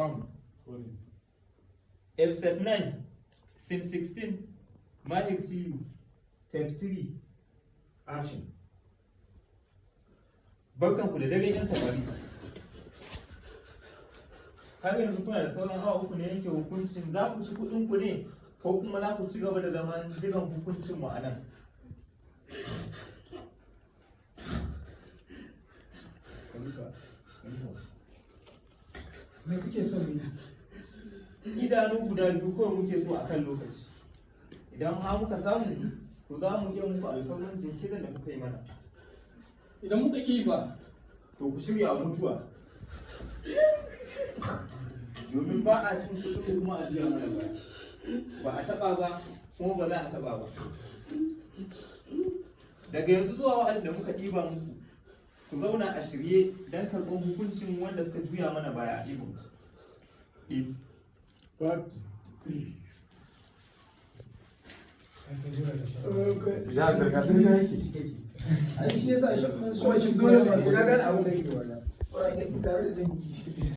Sound. Rolling. Episode 9, Scene 16, Mahir CU, Take 3. Action. Barkanku da dare, 'yan samari. Har yanzu kuna da sauran awa 3 na yanke hukuncin za ku ci kuɗin ku ne ko kuma za ku ci gaba da zaman jiran hukuncin mu a nan. Khalifa. Khalifa. Me kuke son mu yi? Idanu guda biyu kawai muke so a kan lokaci. Idan har muka samu, to za mu iya muku alfarman jinkirin da kuka yi mana. Idan muka ƙi ba? To ku shirya wa mutuwa. Domin ba a cin kuɗin kuma a juya mana baya. Ba a taɓa ba, kuma ba za a taɓa ba. Daga yanzu zuwa wa'adin da muka ɗiba muku, ku zauna a shirye don karɓar hukuncin wanda suka juya mana baya a ɗibin. Ɗib. Cut. Ya zirga zirga yake. Ai shi yasa shi kuma shi dole ne. Na gane abin da yake wala. Tare da dangi.